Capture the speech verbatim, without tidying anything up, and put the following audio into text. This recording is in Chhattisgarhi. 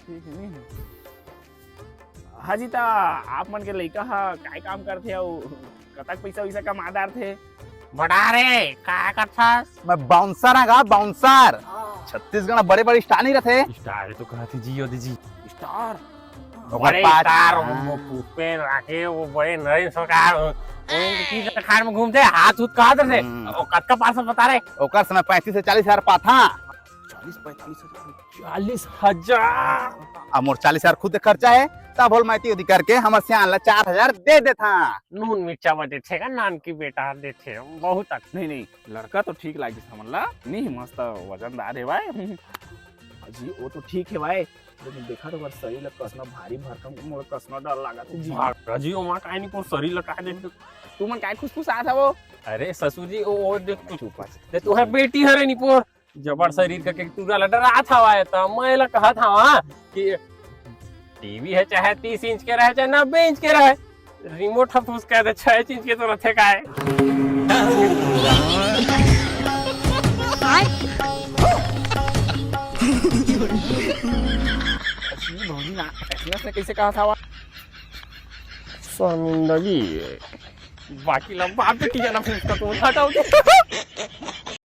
ठीक है, नहीं है। हाँ जी, ता आप मन के लइका ह काय काम करथे अउ कतक पइसा वइसा कमा डारथे? बता रे, का करथस? मैं बाउंसर हंव गा, बाउंसर। छत्तीसगढ़ में बड़े-बड़े स्टार नहीं रथे? स्टार तो कहत हे जी, योदी जी। स्टार? ओकर बड़े पास स्टार, हाँ। वो पुष्पेन राखे, वो बड़े नरेंद्र सरकार, वो इनके तीस खाड़ में घूमथे, हाथ उत कहा करथे। हम्म। वो कतका पास बता रे? ओकर समय पैंतीस से चालीस हजार पाथा। चालीस पैंतालीस हजार। चालीस हजार। अब मोर चालीस हजार खुद खर्चा है, तब होल मैं ती ओदी करके हमर सियान ला चार हजार दे देथा। नून मिर्चा बचे छेगा, नान की बेटा देथे, बहुत अच्छा। नहीं, नहीं, लड़का तो ठीक लागिस हमन ला। नहीं, मस्त वजनदार हे भाई। जी, वो तो ठीक है भाई, लेकिन देखा तो ओकर शरीर ला कसना भारी भरकम, मोला कसना डर लागत हे जी। भाग जी, ओमा काहे नहीं को शरीर ला काहे देख। तू मन काहे खुसखुसात हवो? अरे ससुर जी, ओ, ओ देख, चुप बस। ते तुहर बेटी हरे निपोर, जबर शरीर का के टूरा ला डरात हवा है, त मैं ला कहत हवा कि टीवी है चाहे तीस इंच के रहे, चाहे नब्बे इंच के रहे, रिमोट ह फुसका दे, छह इंच के तो रथे काय। भौजी ना, ऐसने, ऐसने कैसे कहा था? शर्मिंदगी। बाकी ला बाप बेटी जाना फुसका तो हटाओ दे।